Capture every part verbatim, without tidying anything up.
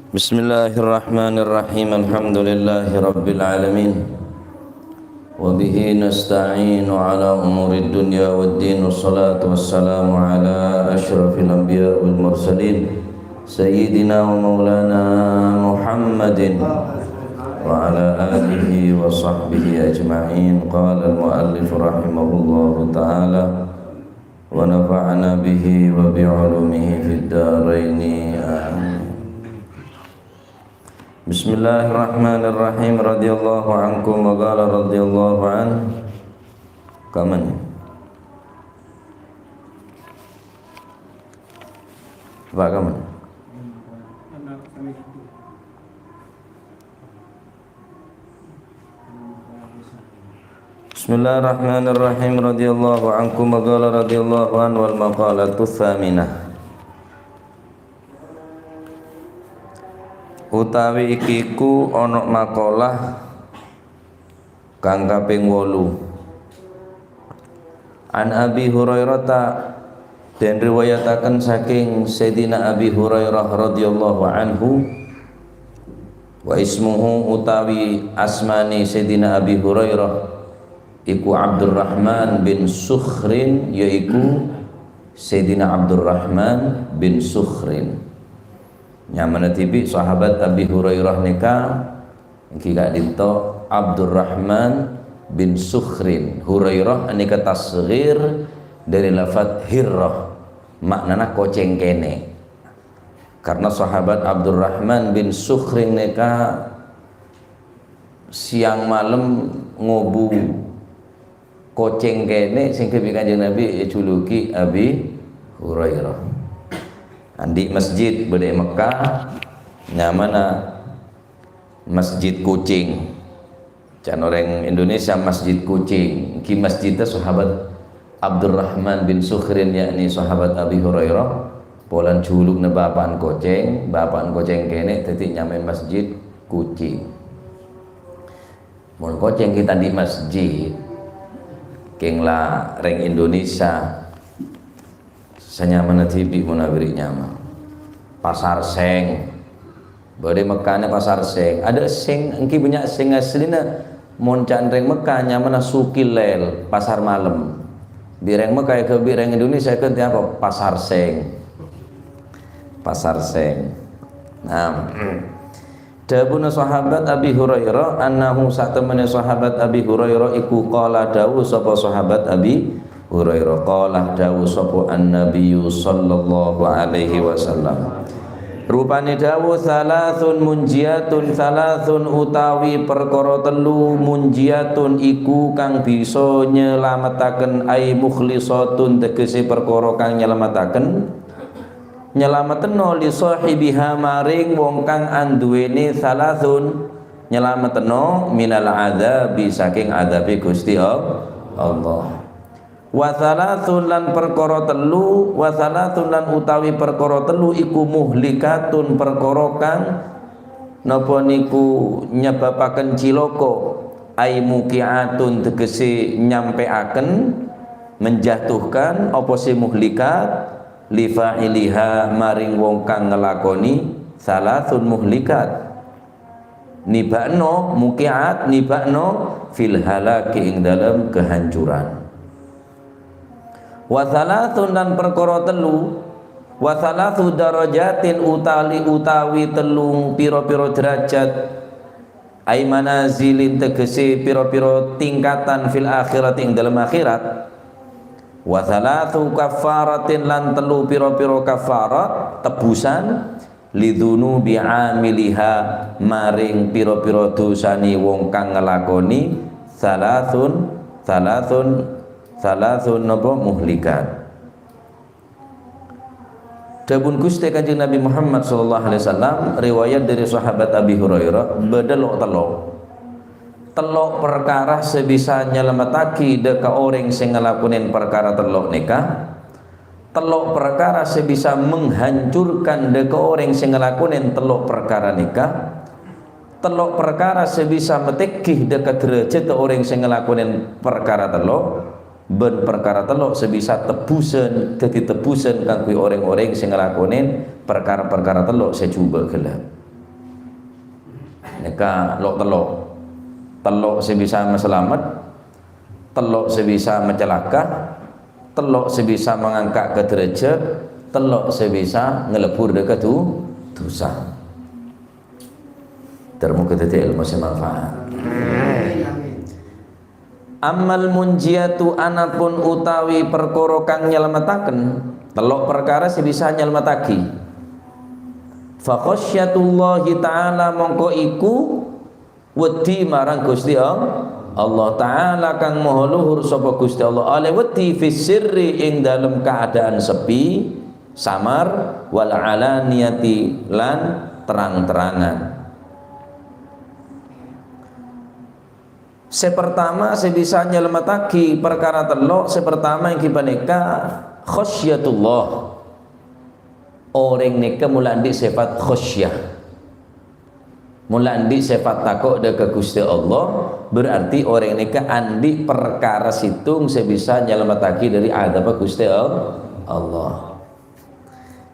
بسم الله الرحمن الرحيم. الحمد لله رب العالمين. وبه نستعين على أمور الدنيا والدين. والصلاة والسلام على أشرف الأنبياء والمرسلين، سيدنا ومولانا محمد وعلى آله وصحبه أجمعين. قال المؤلف رحمه الله تعالى، ونفعنا به وبعلومه في الدارين. آمين. بسم الله الرحمن الرحيم. رضي الله عنكم وقال رضي الله عنه. Kaman? Pak, kaman? Bismillahirrahmanirrahim. Radhiyallahu ankum wa qala radhiyallahu anhu. Wal maqalatus tsaminah. Utawi iki ku ana makalah kang kaping wolu. An Abi Hurairah ta, den riwayataken saking Sayyidina Abi Hurairah radhiyallahu anhu, wa ismuhu, utawi asmane Sayyidina Abi Hurairah iku Abdurrahman bin Sukhrin, yaiku Sayyidina Abdurrahman bin Sukhrin. Nyamana dhibi' sahabat Abi Hurairah neka, enggi ka'dhinto Abdurrahman bin Sukhrin. Hurairah aneka tasghir dari lafat hirrah, maknana koceng kene'. Karena sahabat Abdurrahman bin Sukhrin neka siang malem ngobu koceng kene' sehingga bi' Kanjeng Nabi ejuluki Abi Hurairah. Andi' masjid bâdâ è Mekkah, nyamana Masjid Kucing. Can orèng Indonesia Masjid Kucing. Ki masjidnya sahabat Abdurrahman bin Sukhrin, yakni sahabat Abi Hurairah. Polana julukna bapa'na koceng, bapa'na koceng kene', dhâddhi nyamaè Masjid Kucing. Mon koceng kita di masjid, keng la rèng Indonesia, sanyamana dhibi' mon abherri' nyama. Pasar Seng. Bâdâ Mekkahna Pasar Seng. Ada seng, enggi bânnya' seng aslina. Mon ca'na rèng Mekkah nyamana Sukilel, pasar malem. Bi' rèng Mekkah èghâ-, bi' rèng Indonesia èghântè apa? Pasar Seng. Pasar Seng. Nah, dhâbuna sahabat Abi Hurairah, annahu, satemmanna sahabat Abi Hurairah iku qala, dawuh sapa sahabat Abi Hurairah, qala, dawuh sapa An-Nabiyyu sallallahu alaihi wasallam. Rupane dawuh, "Salasun munjiyatun, salasun utawi perkara telu munjiyatun iku kang bisa nyelametaken, ai mukhlisatun, tegese perkara kang nyelametaken, nyelameteno li sahibiha maring wong kang anduwene, salasun, nyelameteno minal adzabi saking adzabe Gusti Allah." Wa salasun lan perkara telu, wa salasun lan utawi perkara telu iku muhlikatun, perkara kang napa niku nyebabaken cilaka, ai muqi'atun tegese nyampeaken, menjatuhkan, apa sè muhlikat, li fa'iliha maring wong kang nglakoni, salasun muhlikat. Nibakno, muqi'at, nibakno fil halaki ing dalem kehancuran. Wa thalathun lan perkara telu, wa thalathu darajatin utali utawi telu pira-pira derajat, ai manazilin tegese pira-pira tingkatan fil akhirati ing dalem akhirat. Wa thalathu kaffaratin lan telu pira-pira kafarat, tebusan, lidzunubi amiliha, maring pira-pira dosane wong kang nglakoni, salasun, salasun, salasun napa muhlikat. Dhâbuna Guste Kanjeng Nabi Muhammad sallallahu alaihi wasallam, riwayat dari sahabat Abi Hurairah, bâdâ lo' tello'. Tello' perkara sè bisa nyalamettaghi dâ' ka orèng sè ngalakonen perkara tello' nèka. Tello' perkara sè bisa menghancurkan dâ' ka orèng sè ngalakonen tello' perkara nèka. Tello' perkara sè bisa matèghi dâ' ka dârâjhâddhâ orèng sè ngalakonen perkara tello', bân perkara tello' sè bisa tebbusân, dhâddhi tebbusân kaangghuy orèng-orèng sè ngalakonen perkara-perkara tello' sè jhubâ' ghellâ'. Nèka lo' tello'. Tello' sè bisa masalamet, tello' sè bisa macalaka, tello' sè bisa mangangka' ka dârâjhât, tello' sè bisa ngalebbur dâ' ka du-, dusa. Ter-, moghâ dhâddhi èlmo sè manfaat. Ammal munjiyatu, anapun utawi parkara kang nyalamettaken, tello' parkara sè bisa nyalamettaghi. Fa khasyatullahi ta'ala, mongko iku wedi marang Gusti Allah, Allah Ta'ala kang maha luhur sapa Gusti Allah, oleh wedi fis sirri, ing dalem kaadaan sepi, samar, wal alaniyati, lan terang-terangan. Sè pertama sè bisa nyalamettaghi parkara tello', sè pertama èngghi panèka khasyatullah. Orèng nèka mola andi' sèfat khasyah. Mola andi' sèfat tako' dâ' ka Gusti Allah, berarti orèng nèka andi' parkara sèttong sè bisa nyalamettaghi dâri adhâbbhâ Gusti Allah.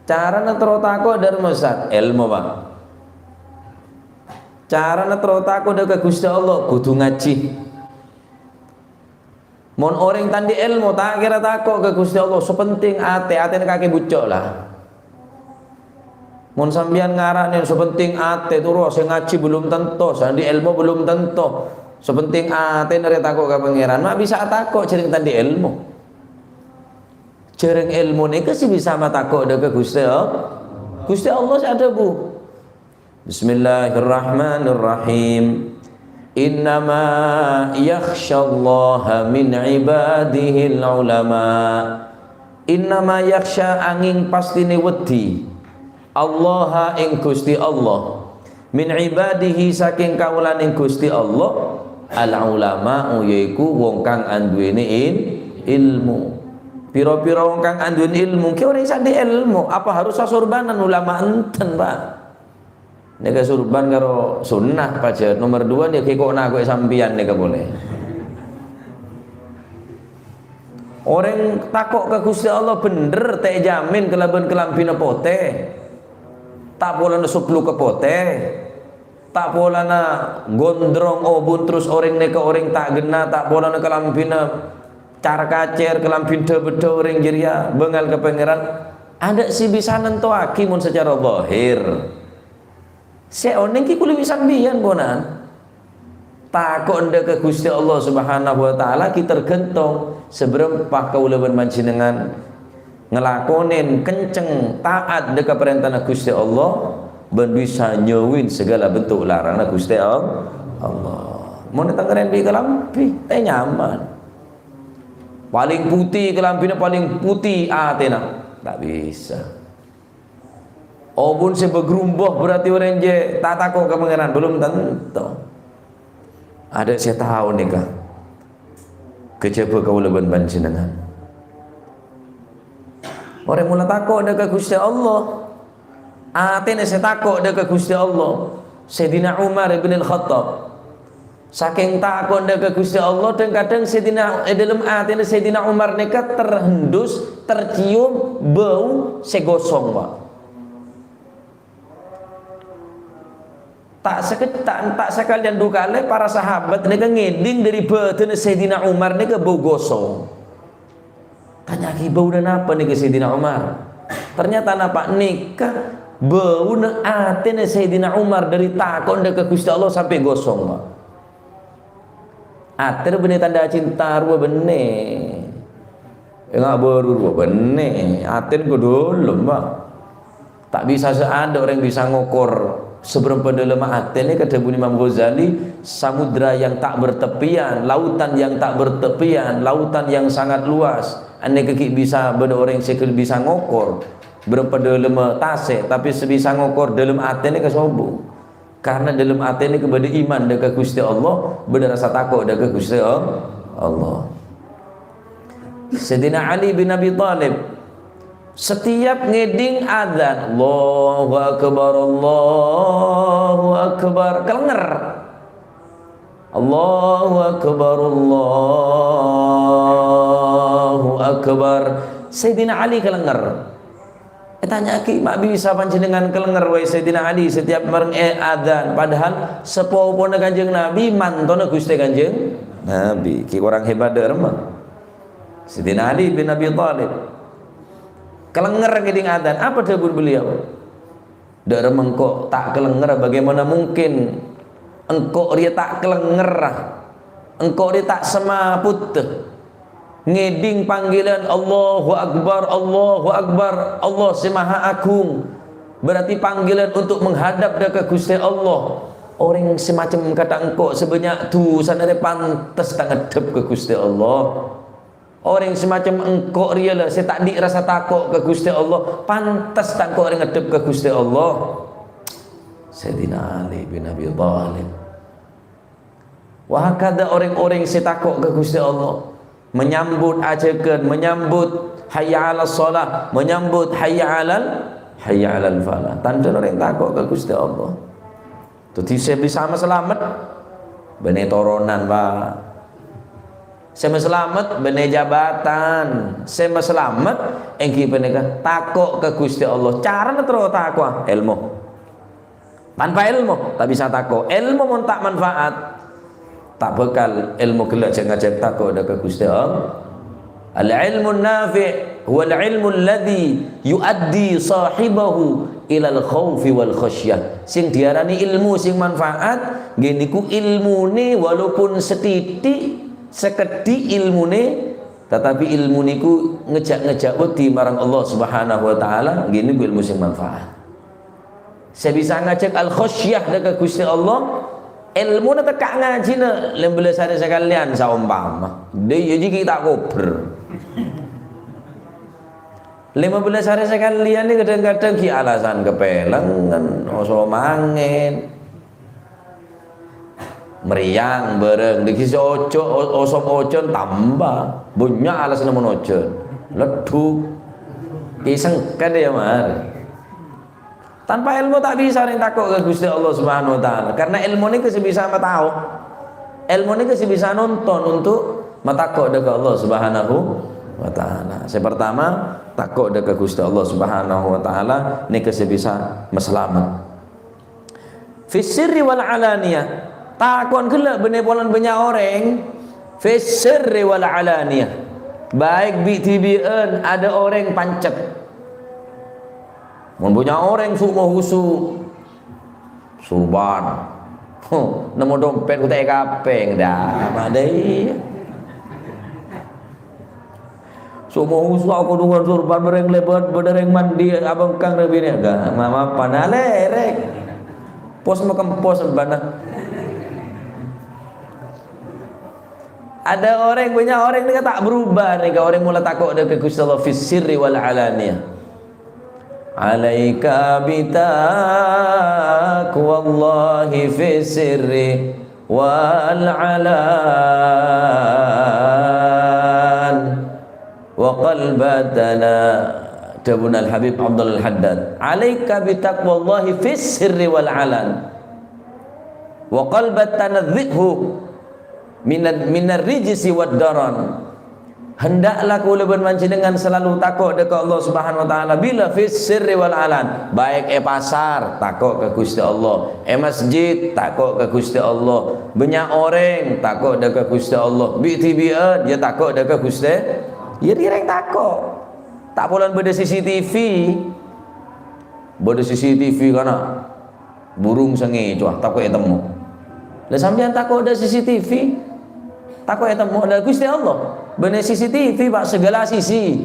Carana terro tako' dâri mosat, èlmo, Pak. Carana terro tako' dâ' ka Gusti Allah, kodhu ngajhi. Mon orèng ta' andi' èlmo, ta' kèra tako' ka Gusti Allah, sè pentèng atè, atèna kakè bucco' la. Mon sampèyan ngara'na sè pentèng atè, terro sè ngajhi belum tanto, sè andi' èlmo belum tanto. Sè pentèng atèna rè tako' ka Pangèran, ma' bisa atako' jhâreng ta' andi' èlmo. Jhâreng èlmo nèka sè bisa matako' dâ' ka Gusti Allah. Gusti Allah sè adhâbu, Bismillahirrahmanirrahim. Innama yakhsyallaha min ibadihil ulama. Innama yakhsya, angèng pastèna wedi, Allaha, ing Gusti Allah, min ibadihi, sakèng kaulana Gusti Allah, al ulama'u, yaiku wong kang anduwènè il-, ilmu. Pira-pira wong kang anduwènè ilmu, kè orèng sè andi' èlmo, apa harus sasorbanan ulama? Enten, Pak. Nèka sorban karo sunnah pajhât. Nomer dua nèka kok nako'è sampèyan nèka polè. Orèng tako' ka Gusti Allah bhendher ta' èjhâmin kalabân kalambhina potè. Ta' polana soblugghâ potè. Ta' polana gondrong obun terros orèng nèka orèng ta' ghenna, ta' polana kalambhina car-kacèr, kalambhi dhâ-bâdhâ orèng jârèya bângal ka Pangèran. Adâ' sè bisa nantowaghi mon sacara zahir. Sè onèng ghi' kulâ bi' sampèyan, ponapa? Tako' endâ' ka Gusti Allah Subhanahu wa Ta'ala ghi' tergantung sabârâmpa kaulâ bân panjhennengngan ngalakonè kencèng taat dâ' ka parèntana Gusti Allah bân bisa nyauwi saghâlâ bentuk laranganna Gusti Al-, Allah. Mon ètangerrèn bi' kalambhi, ta' nyaman. Palèng putè kalambhina, palèng putè atèna. Ta' bisa. Obun sè bâgrumbuh berarti orèng jhâ' ta' tako' ka Pangèran? Belum tentu. Adâ' sè tao nèka. Kajhâbhâ kaulâ bân panjhennengngan. Orèng mola tako' dâ' ka Gusti Allah. Atèna sè tako' dâ' ka Gusti Allah. Sayyidina Umar ibn al-Khattab. Sakèng tako'na ka Gusti Allah, dhâng-kadhâng Sayyidina, è dhâlem atèna Sayyidina Umar nèka terhembus, tercium bau sè gosong, Pak. Ta' sakè-, ta', ta' sakalèyan du kalè para sahabat nèka ngèdhing dâri bhâdhânna Sayyidina Umar nèka bau gosong. Tanya'aghi, "Bâuna napa nèka, Sayyidina Umar?" Ternyata napa nèka bâuna atèna Sayyidina Umar dâri tako'na ka Gusti Allah sampè' gosong, Pak. Atè bânnè tandhâ cinta rowa bânnè. Enga' bâru rowa bânnè. Atèna kodhu dhâlem, Pak. Ta' bisa sè adâ' orèng bisa ngokor sabârâmpa dhâlemma atèna, kadhâbuna Imam Ghazali, "Samudra yang tak bertepian, lautan yang tak bertepian, lautan yang sangat luas." Anèka ghi' bisa bâdâ orèng sè ghi' bisa ngokor bârâmpa dhâlemma tasè', tapè sè bisa ngokor dhâlem atèna kasobu. Karna dhâlem atèna bâdâ iman dâ' ka Gusti Allah, bâdâ rasa tako' dâ' ka Gusti Allah. Sayyidina Ali bin Abi Thalib, setiap ngèdhing adzan, "Allahu Akbar, Allahu Akbar," kalèngèr. "Allahu Akbar, Allahu Akbar." Sayyidina Ali kalèngèr. Ètanya'aghi, "Ma' bisa panjhennengngan kalènger, wahai Sayyidina Ali, setiap marèng è-, adzan?" Padahal sapopona Kanjeng Nabi, mantona Ghustè Kanjeng Nabi. Ghi' korang hebat dâ' remma. Sayyidina Ali bin Abi Thalib. Kalènger ngèdhing adzan. Apa dhâbuna beliau? "Dâ' remma engko' ta' kalènger, bagaimana mungkin engko' rèya ta' kalèngerra? Engko' rèya ta' samaputta ngèdhing panggilan, 'Allahu Akbar, Allahu Akbar, Allah sè Maha Agung.' Berarti panggilan untuk menghadap dâ' ka Ghustè Allah. Orèng sè macem kantha engko' sè bânnya' dhusana rè pantes ta' ngaddhep ka Ghustè Allah. Orèng sè macem engko' rèya la sè ta' andi' rassa tako' ka Ghustè Allah, pantes ta' engko' rè ngaddhep ka Ghustè Allah." Sayyidina Ali bin Abi Thalib. Wa hakadha orèng-orèng sè tako' ka Ghustè Allah, manyambut ajhâghân, manyambut hayya 'alas shalah, manyambut hayya 'alal, hayya 'alal falah. Tandhâna orèng tako' ka Ghustè Allah. Dhâddhi sè bisa maslamet, bânnè toronan, Pak. Sè maslamet, bânnè jabatan. Sè maslamet, èngghi panèka tako' ka Ghustè Allah. Carana terro tako'a, èlmo. Tanpa èlmo, ta' bisa tako'. Èlmo mon ta' manfaat, ta' bhâkal èlmo ghellâ' jhâ' ngajhâk tako' dâ' ka Ghustè Allah. Al-ilmun nafi' huwal ilmu alladzi yu'addi shahibahu ilal khaufi wal khasyah. Sè èarani èlmo sè manfaat, ghâniku èlmona walaupun satiti', sakeddhi' èlmona, tatapi èlmo niku ngajhâk-ngajhâk wedi marang Allah Subhanahu wa Ta'ala, ghâniku èlmo sè manfaat. Sè bisa ngajhâk al-khasyah dâ' ka Ghustè Allah, èlmona tekka' ngajhina lèma bellâs arè sakalèyan saompama. Dâ' iyâ jiyâ ghi' ta' kobher. Lèma bellâs arè sakalèyan nè kadhâng-kadhâng ghi' alasan kapèlengngen, oso mangèn. Mrèyang bhâreng, dâgghi' sè ojo, o-, osom ojon tamba. Bânnya' alasanna mon ojon. Leddhuk. Pisengken ya, Mar. Tanpa èlmo ta' bisa orèng tako' ka Ghustè Allah Subhanahu wa Ta'ala. Karena èlmo nèka sè bisa matao. Èlmo nèka sè bisa nonton untuk matako' dâ' ka Allah Subhanahu wa Ta'ala. Sè partama, tako' dâ' ka Ghustè Allah Subhanahu wa Ta'ala, nèka sè bisa maslamet. Fis sirri wal alaniyah. Tako'an ghellâ' bânnè polana bânnya' orèng. Fis sirri wal alaniyah. Baik bi'-dhibi'ân, adâ' orèng pancet. Mon bânnya' orèng su'-mahusu', surban. Huh, nemmo dompet ghun ta' èkapèng, dâ', madâi. Su'-mahusu' kodungan surban bhâreng lèbât, bâdâ rèng mandi, abhângkang rè binè', dâ', ma-, mapan, alèrèk. Pos makempos bâna. Adâ' orèng, bânnya' orèng nèka ta' berubah nèka, orèng mola tako' dâ' ka Ghustè Allah fis sirri wal alaniyah. Alaika bi taqwallahi fis sirri wal alan. Wa qalbatana, dhâbuna Al-Habib Abdul Haddad, "Alaika bi taqwallahi fis sirri wal alan. Wa qalbatana dzikhu minan, minar rijsi wad daran." Hendaklah kaulâ bân panjhennengngan selalu tako' dâ' ka Allah Subhanahu wa Ta'ala, bilâ fis sirri wal alan, baik è pasar, tako' ka Ghustè Allah, è masjid, tako' ka Ghustè Allah, bânnya' orèng, tako' dâ' ka Ghustè Allah, bi'-dhibi'ân, ya tako' dâ' ka Ghustè, ya rèng tako'. Ta' polana bâdâ C C T V, bâdâ C C T V kana'. Burung sè ngècowa, tako' ètemmo. Lah, sampèyan tako' dâ' C C T V, tako' ètemmo. Lah, Ghustè Allah bânnè C C T V, Pak, segala sisi.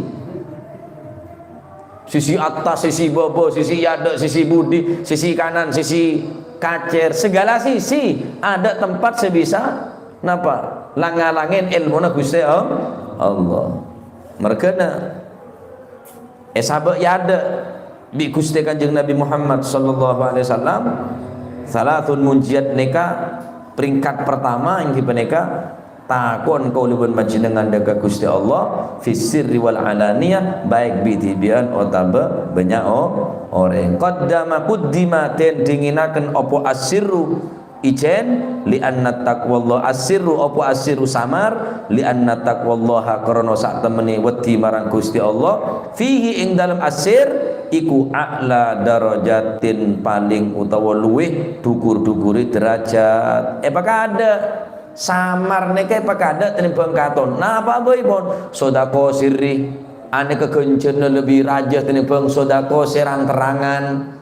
Sisi attas, sisi bâbâ, sisi adâ', sisi budi, sisi kanan, sisi kacèr, segala sisi. Adâ' tempat sè bisa, napa? Lang-ngalangè èlmona Ghustè All-, Allah. Mergâna èsabâ' è adâ' bi' Ghustè Kanjeng Nabi Muhammad sallallahu alaihi wasallam, "Tsalatsun munjiyat" nèka peringkat pertama èngghi panèka tako'an kaulâ bân panjhennengngan dâ' ka Ghustè Allah, fis sirri wal alaniyah, baik bi'-dhibi'ân otabâ bânnya' o-, orèng. Qaddama quddima, den dinginaken apa as-sirru, Ijèn, "Li anna taqwallah asirru," apa asirru samar? "Li anna taqwallaha," krana satemene wedi marang Gusti Allah, "fihi," ing dalem asir, "iku a'la darajatin," paling utawa luwih dhukur-dhukure derajat. Èpakadha'. Samar nèka èpakadha' tenimbang katon. Napa bhâi, pon? Sodako sirri, anèka ghânjhârânna lebbi rajâ tenimbang sodako sè rang-terrangan.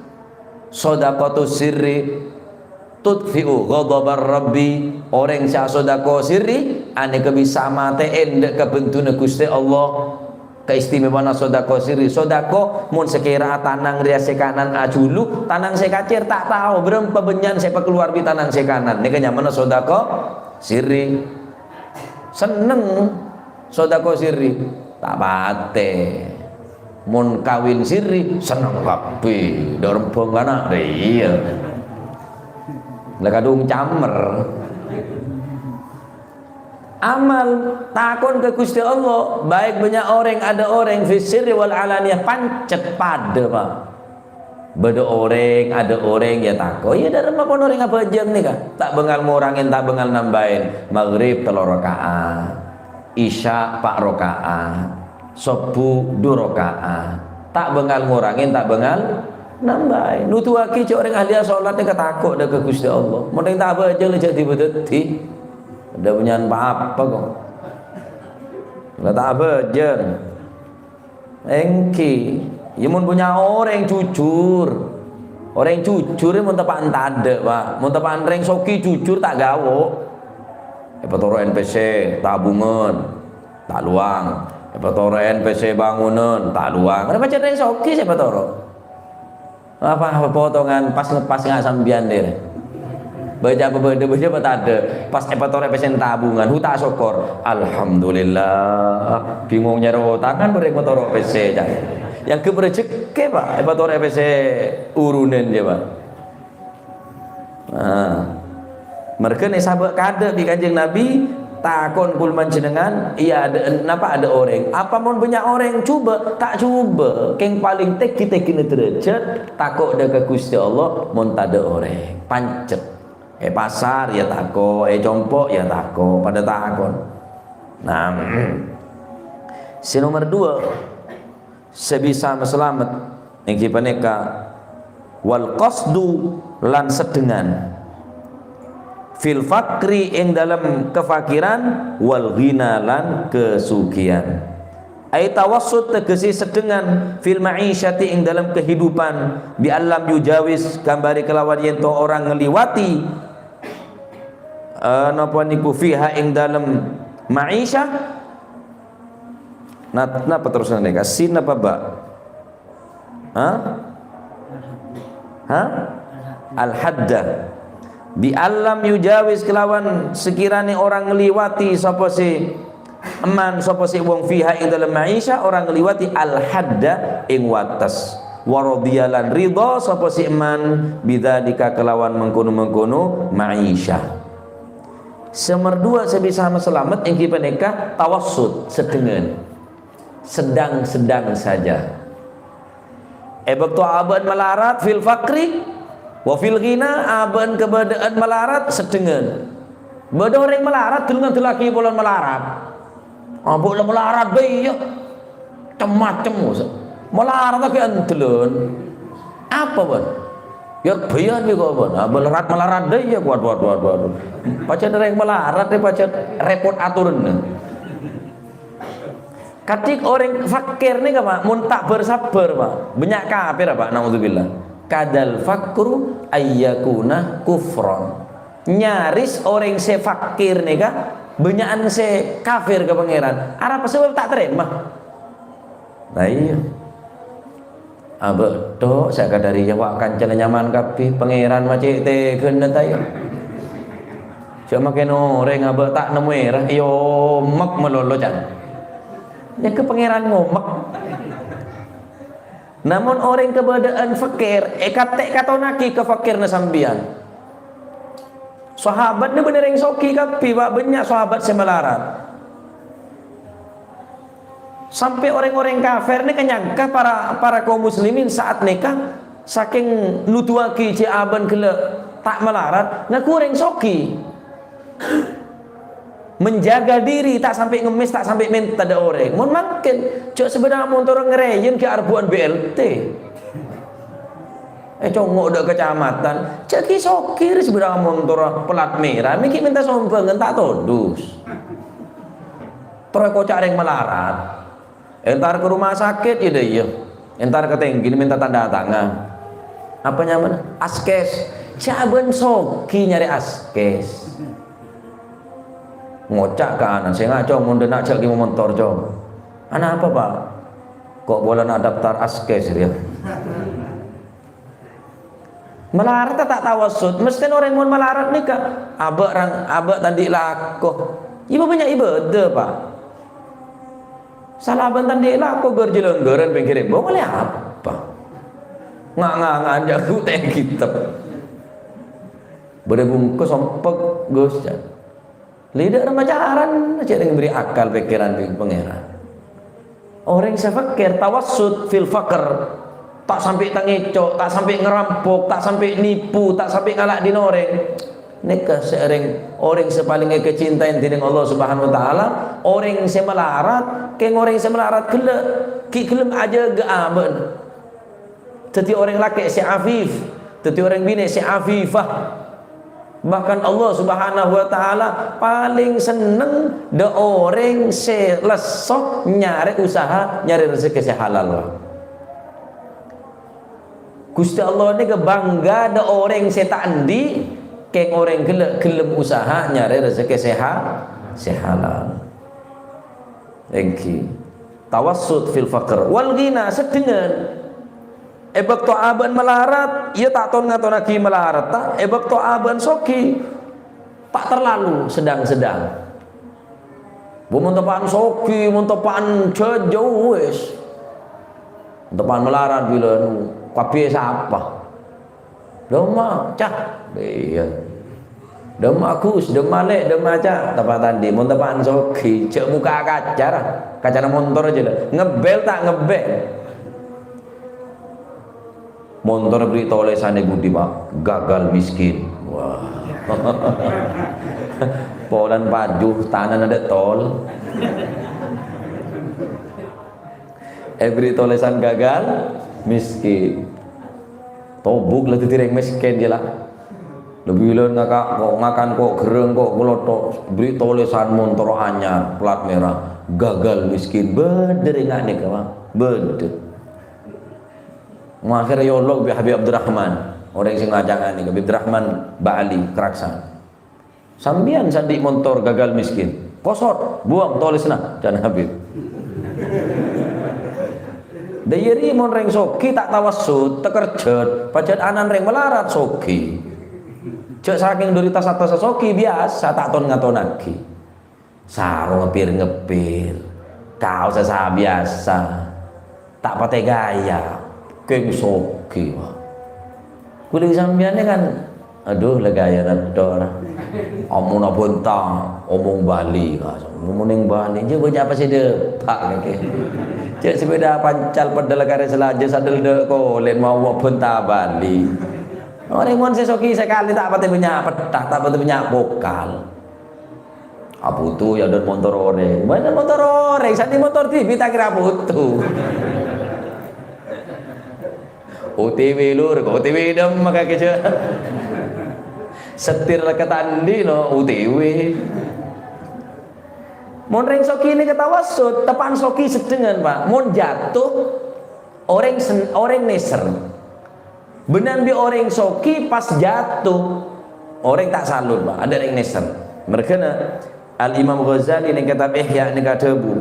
Sodaqatus sirri tutfi'u ghadabar Rabbi. Orèng sè asodako sirri, anèka bisa matè'è endâ' kabenduna Ghustè Allah. Kaistimewaanna sodako sirri. Sodako mon sakèra tanang rèya sè kanan ajhulu, tanang sè kacèr ta' tao bârâmpa bânnya'na sè èpakalowar bi' tanang sè kanan. Nèka nyamana sodako sirri. Senneng sodako sirri, ta' patè. Mon kawin sirri, senneng kabbhi. Dâ' rembhâng kana', iyâ. La kadhung camer. Amal, takon ka Ghustè Allah, baik bânnya' orèng, adâ' orèng, fis sirri wal alaniyah, pancet padâ, Pak. Bâdâ orèng, adâ' orèng, iyâ tako'. Iyâ, dâ' remma pon orèng abhâjâng nèka. Ta' bângal ngorangè, ta' bângal nambâi. Maghrib tello raka'at. Isya pa' raka'at. Sobbhu du raka'at. Ta' bângal ngorangè, ta' bângal nambâi. Nuduwaghi jhâ' orèng ahli salat nèka tako' dâ' ka Ghustè Allah. Mon orèng ta' abhâjâng la jhâ' dhâddhi-dhâddhi. Tadâ' bânnya'an pa-apa kok. La ta' abhâjâng. Èngghi, iyâ mon bânnya' orèng jujur. Orèng jujur mon teppa'an tadâ', Pak. Mon teppa'an rèng soghi jujur ta' ghawo'. Èpatoro' N P C, tabungan, ta' lowang. Èpatoro' N P C bangunan, ta' lowang. Arèya pajhât rèng soghi sè èpatoro'. Apa, apa potongan pas ngepas nga' sampèyan, dâ'. Bâjâ apa bâdâ, bâjâ apa tadâ'. Pas èpatoro' pèssèna tabungan, hu ta' sokor. Alhamdulillah. Bingung nyarè otangan bâreng matoro' pèssè, ca'na. Yang ke rejekke, Pak, èpatoro' pèssè urunan, ya, Pak. Nah. Marghâna èsabâ' kadâ' bi' Kanjeng Nabi, takon kaulâ panjhennengan, iyâ adâ', napa adâ' orèng? Apa mon bânnya' orèng? Jhubâ', ta' jhubâ'. Kèng palèng tèngghi-tèngghina derajat, tako' dâ' ka Ghustè Allah, mon tadâ' orèng. Pancet. È pasar, iyâ tako', è compo', iyâ tako', padâ takon. Nah, sè nomer duwâ', sè bisa masalamet, èngghi panèka, wal qasdu, lan sedhengan, fil faqri, ing dalem kafakiran, wal ghina, lan kasugihan. Ai tawassut, tegese sedhengan, fil ma'isyati, ing dalem kehidupan, bi allam yujawiz, gambare kelawan yen to ora ngliwati, eh, napa niku, fiha, ing dalem ma'isyah. Nah, napa terus neka? Sin apa ba? Hah? Hah? Al-hadda. Bi allam yujawiz, kelawan sekirane orang ngliwati sapa se eman, sapa se wong fiha ing dalem maisha, orang ngliwati al-hadda ing wates. Wa radhiya, lan ridha sapa se eman, bidzalika, kelawan mengkono-mengkono maisha. Semer dua se bisa selamet inggih paneka tawassut, sedengan. Sedang-sedang saja. E bakto aba'an malarat fil faqri wa fil ghina, aba'an kabada'an malarat sedengan. Bada oreng malarat, dulungan dulagi polana malarat. Aba'an malarat bae, ya. Cem-macem, Ustaz. Malarat lagi andelon. Apa, Ban? Ya, bayan ya kok, Ban. Aba'an malarat, malarat deh, ya. Waduh, waduh, waduh, waduh. Pacan oreng malarat, ya, pacan repot aturan. Kadhik oreng fakir nèka, Pak, mon ta' bar-sabbhâr, Pak. Bânnya' kafir, Pak, naudzubillah. Kadal faqru ayyakuna kufron. Nyaris oreng sè fakir nèka bânnya'an sè kafir ka Pangèran. Arapa sabâb ta' tarèma? Lah iyâ. Abâ' tok sakadhâr iyâ, wa', kancana nyaman kabbhi, Pangèran ma' cè' tegana ta' iyâ. Jhâ' makèn orèng abâ' ta' nemmo èra, èomek malolo, can. Nyangka Pangèran ngomek. Namong orèng kabâdâ'ân fakir, èkate-, katonnaghi ka fakirna sampèyan. Sahabat nè bânnè rèng soghi kabbhi, Pak, bânnya' sahabat sè malarat. Sampè' orèng-orèng kafir nèka nyangka para, para kaum muslimin saat nèka sakèng nuduwaghi jhâ' abâ'an ghellâ' Ta' malarat, ngaku orèng soghi. Menjaga diri, ta' sampè' ngemmès, ta' sampè' mènta dâ' orèng. Mon mangkèn, jhâ' sabâdhâng montor ngarèyèn ghi' arbuwân B L T. Eh, congo' dâ' kacamatan, jhâ' ghi' soghi rè sabâdhâng montor plat mèra, mè' ghi' mènta sombhângan, ta' todus. Terro èkoca' rèng malarat. Entar ka rumah sakit, iyâ dâ' iyâ. Entar ka tèngghi, mènta tanda tangan. Apa nyamana? Askes. Jhâ' bân soghi nyarè askes. Ngoca' ka ana', "Sènga', Cong, mon dâ' enna' jhâ' ghi' montor, Cong." "Anapa, Pa'?" "Ko' polana daftar askes, rèya." Malarat ta' tawassut, mesthèna orèng mon malarat nèka abâ' rang-, abâ' ta' andi' lako. Iyâ bânnya' ibâdâ, Pa'. Sala bân ta' andi' lako ghâr jhâlângghârân pèngghir embong, ollè apa? Nga'-nga'-nga' jhâ' gu tè' kitab. Bâdâ bungkus sompek, Gus, jhâ'. Lè dâ' rèma carana jhâ' rèng bherri' akal pèkkèran bi' Pangèran. Orèng sè pèkkèr tawassut fil faqr, ta' sampè' tangèco', ta' sampè' ngarampok, ta' sampè' nipu, ta' sampè' ngala' dina orèng. Nèka sè orèng, orèng sè palèng èkacintaè dhinèng Allah Subhanahu wa Ta'ala, orèng sè malarat, kèng orèng sè malarat ghellâ', ghi' ghellem ajâgâ abâ'na. Dhâddhi orèng lakè' sè afif, dhâddhi orèng binè' sè afifah. Bahkan Allah Subhanahu wa Ta'ala palèng senneng dâ' orèng sè lesso nyarè usaha, nyarè rejekkè sè halal. Ghustè Allah nèka bangga dâ' orèng sè ta' andi', kèng orèng ghellâ' ghellem usaha nyarè rejekkè sè ha-, sè halal. Èngghi. Tawassut fil faqr. Wal ghina, sedhengan. È bâkto abâ'na malarat, iyâ ta' ton-ngatonaghi malarata. È bâkto abâ'na soghi, ta' terlalu sedang-sedang. Bu, mon teppa'an soghi, mon teppa'an jhâjâ, wis. Mon teppa'an malarat bilâ, anu, kabbhi sapa? Dâmma, Ca'. Iyâ. Dâmma, Gus, dâmma, Lè', dâmma, Ca'. Teppa' ta' andi', mon teppa'an soghi, jhâ' mokka' kaca, ra. Kacana montor jâ, la. Ngebel ta' ngebel? Montor bherri' tolèsan è budi, Pa'. Gagal miskin. Wah. Polana paju, tanana dâ' tol. Èbherri' tolèsan gagal miskin. Tobuk la dhâddhi rèng miskin jâ la. Lebbi lon ngaka-, ko-, ngakan ko' gherreng ko' kalotho, bherri' tolèsan montor anyar, plat mèra, gagal miskin. Bâdâ rèng nganèka, Bang. Bâdâ. Akhèrra èolok bi' Habib Abdurrahman. Orèng sè ngaca' nganèka, Habib Abdurrahman Ba'ali, Keraksan. "Sampèyan sè andi' montor gagal miskin. Kosot, buwâng tolèsanna," ca'na Habib. Dâ' iyâ rèya mon rèng soghi ta' tawassut, takerjhât, pajhât ana'na rèng malarat soghi. Jhâ' sakèng dâri tas-attassa soghi biyasa ta' ton-ngatonaghi. Sarong ngepir-ngepir, kaossa sabiyasa. Ta' patè ghâjâ, kèng soghi, Pak. Kulâ sampèyan kan, adhu, la ghâjâna tok, ra. Ammona bhânta, omong Bali, Mas. Ngomong Bali, jhâ' bânnya' apa sè dâpa', kèng. Jhâ' sepeda pancal pedal karè salajâ sadel dâ' kolè' mawa bhânta Bali. Orèng mon sè soghi sakalè ta' patè bânnya' pettha, ta' patè bânnya' pokal. Aputu ya dâ' montor orèng. Bâdâ montor orèng, sè andi' montor dhibi' ta' kèra aputu. O T W lur, O T W dâmma kakè jhâ'. Setir la katandi no O T W. Mon rèng soghi nèka tawassut, teppa'an soghi sedhengan, Pak. Mon jatuh, orèng sen-, orèng nèser. Bânnè bi' orèng soghi pas jatuh, orèng ta' salut, Pak. Adâ' rèng nèser. Mergâna Al-Imam Ghazali neng kitab Ihya nèka adhâbu,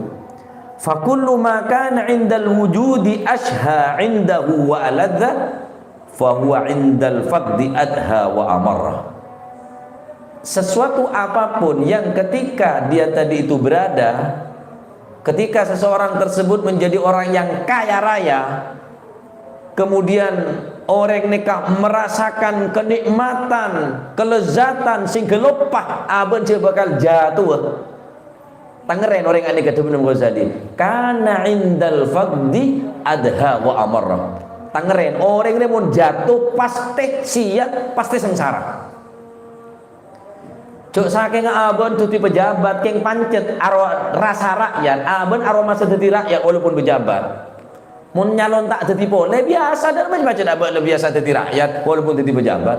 "Fa kullu ma kana 'indal wujudi ashha 'indahu wa aladhdha, fa huwa 'indal faqdi adha wa amarra." Sesuatu apapun yang ketika dia tadi itu berada, ketika seseorang tersebut menjadi orang yang kaya raya, kemudian orèng nèka merasakan kenikmatan, kelezatan sehingga loppa abâ' jhâ' bhâkal jatuh. Tangèrrèn orèng anèka, dhâbuna Imam Ghazali, "Kana 'indal faqdi adha wa amarra." Tangèrèn, orèng rè mon jatuh, pastè sèya, pastè sangsara. Jhâ' sakènga abâ'na dhâddhi pejabat, kèng pancèt aro-, rassa ra'yat, abâ'na aromasa dhâddhi ra'yat walaupun pejabat. Mon nyalon ta' dhâddhi polè, biyasa, dhâ' mon pancèt abâ'na biyasa dhâddhi ra'yat walaupun dhâddhi pejabat.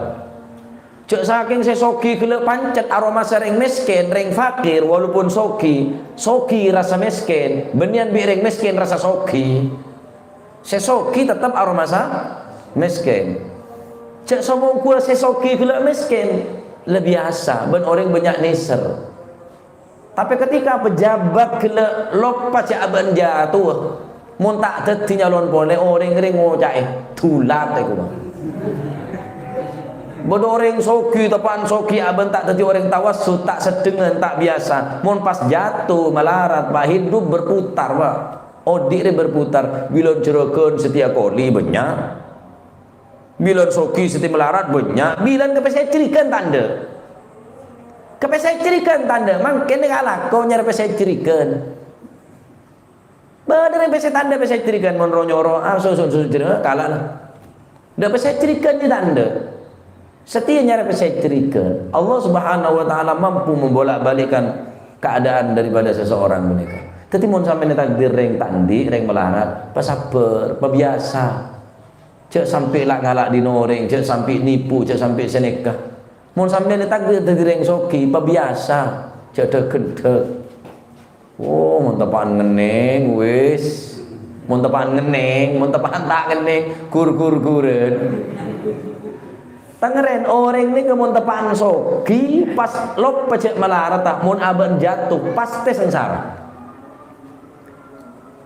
Jhâ' sakèng sè soghi ghellâ' pancèt aromasa rèng mèskèn, rèng fakir, walaupun soghi, soghi rassa mèskèn, bânnèyan bi' rèng mèskèn rassa soghi. Sè soghi tettep aromasa mèskèn. Jhâ' sombong ghuwâ sè soghi ghellâ' mèskèn, la biyasa, bân orèng bânnya' nèser. Tapè ketika pejabat ghellâ' loppa jhâ' abâ'na jatuh, mon ta' dhâddhi nyalon polè, orèng rè ngoca'è, "Dulat è kowa." Bâdâ orèng soghi, teppa'na soghi, abâ'na ta' dhâddhi orèng tawassut, ta' seddengan, ta' biyasa. Mon pas jatuh, malarat, Pak, hidup berputar, Pak. Odi' rè berputar, bilân jhurâghân satèya koli bânnya'. Bilân soghi satèya malarat bânnya', bilân kapèssè jhârigân ta' endâ'. Kapèssè jhârigân ta' endâ', mangkèn kalako nyarè pèssè jhârigân. Bâdâ rèng pèssè ta' endâ' pèssè jhârigân, mon ro-nyoro, ah, susun-susun jhârigân, kala' la. Dâ' pèssè jhârigân jiyâ ta' endâ'. Satèya nyarè pèssè jhârigân. Allah Subhanahu wa Ta'ala mampu membolak-balikkan keadaan daripada seseorang ghânèka. Dhâddhi, mon sampèyan ètakdir rèng ta' andi', rèng malarat, pasabbhâr, pabiyasa. Jhâ' sampè' la-ngala' dhin orèng, jhâ' sampè' nipu, jhâ' sampè' sanèka. Mon sampèyan ètakdir dhâddhi rèng soghi, pabiyasa, jhâ' dhâk-ghândhâk. Oh, mon teppa'na ngennèng, wis. Mon teppa'na ngennèng, mon teppa'na ta' ngennèng, ghur-ghur-ghurân. Tangèrèn, orèng nèka mon teppa'na soghi, pas loppa jhâ' malarat, ta', mon abâ'na jatuh, pastè sangsara.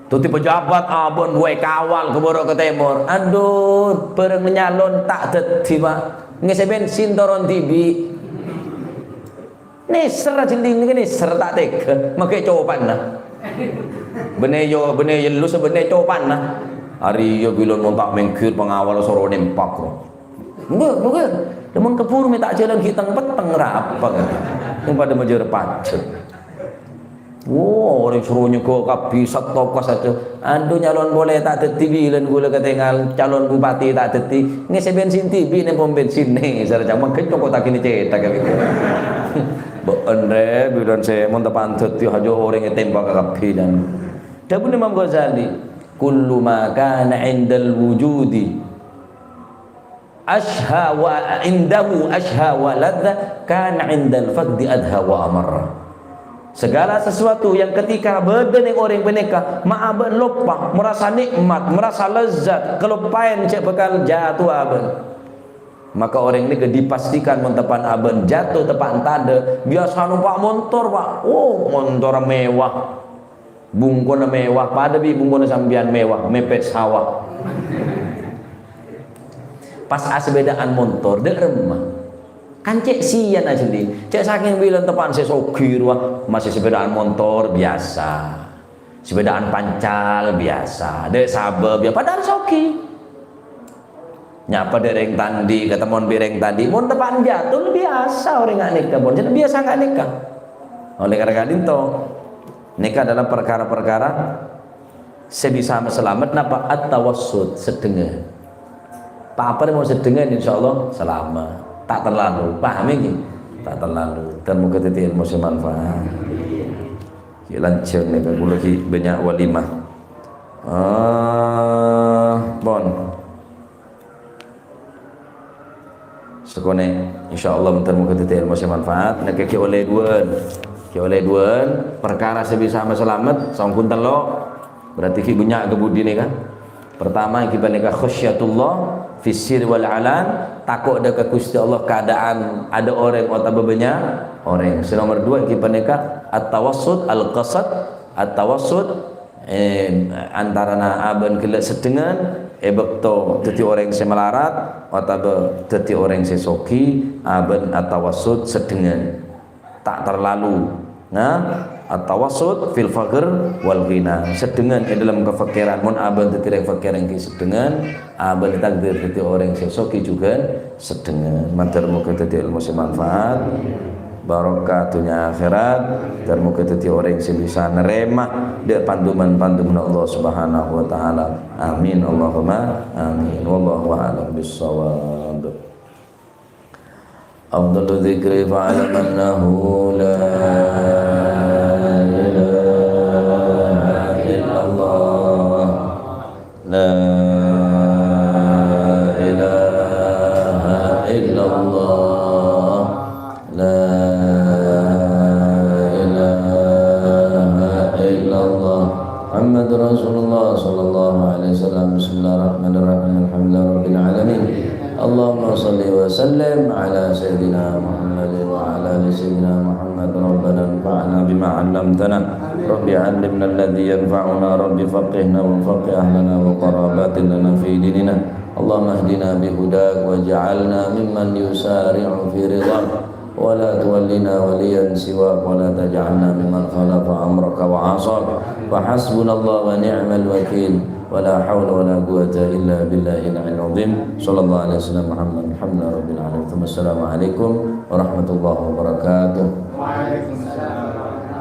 Dhâddhi pejabat abâ'na buwâ èkawal ka bârâ' ka tèmor. Adhu, bârâng nyalon ta' dhâddhi, Pak. Ngèssè bensin toron dhibi'. Nèser ajhelling nèka nèser ta' tèghâ, maghâ copa'na. Bânnè yo, bânnè yellu sabânnè copa'na. Arèya bilân mon ta' mèngghir pangawal soro nempak. Enggak, enggak. Lamon keburu mè' ta' jhâlân ghi' teng-petteng ra apa kan. Yang pada majâr pajhât. Wo, orèng soro nyèngghâ kabbhi, satto pas saja. Adhu, nyalon polè ta' dhâddhi bilân ghulâ katèngal, calon bupati ta' dhâddhi, ngèssè bensin dhibi' neng pom bensin nè, sara ca'na mangghâ cokot aghi nè cèthak kabbhi. Bâ'ân rè, bilân sè mon teppa'na dhâddhi hajâ orèng ètèmbak kabbhi, dan dhâbuna Imam Ghazali, "Kullu ma kana 'indal wujudi ashha wa indahu ashha wa ladza kana 'indal faqdi adha wa amarra." Segala sesuatu yang ketika bâdâ neng orèng panèka, ma' abâ' loppa, merasa nikmat, merasa lezat, kaloppaèn jhâ' bhâkal jatuh abâ'. Maka orèng nèka dipastikan mon teppa'na abâ' jatuh teppa'na tadâ', biyasa nompa' montor, Pak. Oh, montor mewah. Bungkona mewah, padâ bi' bungkona sampèyan mewah, mèpèt sawah. Pas asepèdaan montor, dâ' remma. Kan cè' siyan ajhelling. Cè' sakèng bilân teppa'na sè soghi rowa, masè sepèdaan montor biyasa. Sepèdaan pancal biyasa. Dâ' sabâb ya, padahal soghi. Nyapa dâ' rèng ta' andi', katemmo bi' rèng ta' andi'. Mon teppa'na jatuh, biyasa orèng nga' nèka, pon. Jadi biyasa nga' nèka. Oleh karena ka'dinto, nèka adalah perkara-perkara sè bisa masalamet napa at-tawassut, seddengan. Pa-apa mon seddengan, insyaallah salamet. Ta' terlalu. Paham ini? Ta' terlalu. Dan moga dhâddhi ilmu sè manfaat. Ghi' lanjhâng nèka, kaulâ ghi' bânnya' walimah. Eh, pon. Sakonè', insyaallah, bhender moga dhâddhi ilmu sè manfaat. Nèka ghi' ollè duwân. Ghi' ollè duwân, perkara sè bisa masalamet, songghun tello'. Berarti ghi' bânnya' ka budi nèka. Pertama, ghi' panèka khasyatullah fis sirri wal alan, tako' dâ' ka Ghustè Allah, keadaan adâ' orèng otabâ bânnya' orèng. Sè nomer duwâ', ghi' panèka at-tawassut, al-qasad, at-tawassut, eh, antarana abâ' ghellâ' seddengan è bâkto dhâddhi orèng sè malarat otabâ dhâddhi orèng sè soghi, abâ' at-tawassut seddengan. Ta' terlalu. Nah, at-tawassut fil faqr wal ghina. Seddengan è dâlem kafakèran. Mon abâ' dhâddhi rèng fakèr èngghi seddengan, abâ' takdir dhâddhi orèng sè soghi jhughân seddengan. Mandhâr moga dhâddhi ilmu sè manfaat. barokah dhunnya akhèrat, dan moghâ dhâddhi orèng sè bisa narèma dâ' pan-dhumman-pandhumanna Allah Subhanahu wa Ta'ala. Amin, Allahumma amin. Wallahu a'lam bissawab. Afdalu dzikri fa'lam annahu la ilaha illallah. La ilaha illallah. La ilaha illallah. Muhammadur Rasulullah sallallahu alaihi wasallam. Bismillahirrahmanirrahim. Alhamdulillahi rabbil alamin. Allahumma shalli wa sallim ala sayyidina Muhammadin wa ala ali sayyidina Muhammad. Rabbana anfa'na bima 'allamtana. Rabbi 'allimna alladzi yanfa'una. Rabbi faqqihna wa faqqih ahlana wa qarabatin lana fi dinina. Allahumma ihdina bi hudak waj'alna mimman yusari'u fi ridhak. Wa la tuwallina waliyan siwak, wa la taj'alna mimman khalafa amraka wa 'asak. Fa hasbunallahu wa ni'mal wakil. Wa la haula wa la quwwata illa billahil 'aliyyil 'azim. Sallallahu alaihi wasallam Muhammad. Alhamdulillahi rabbil alamin. Tsumma assalamu alaikum warahmatullahi wabarakatuh.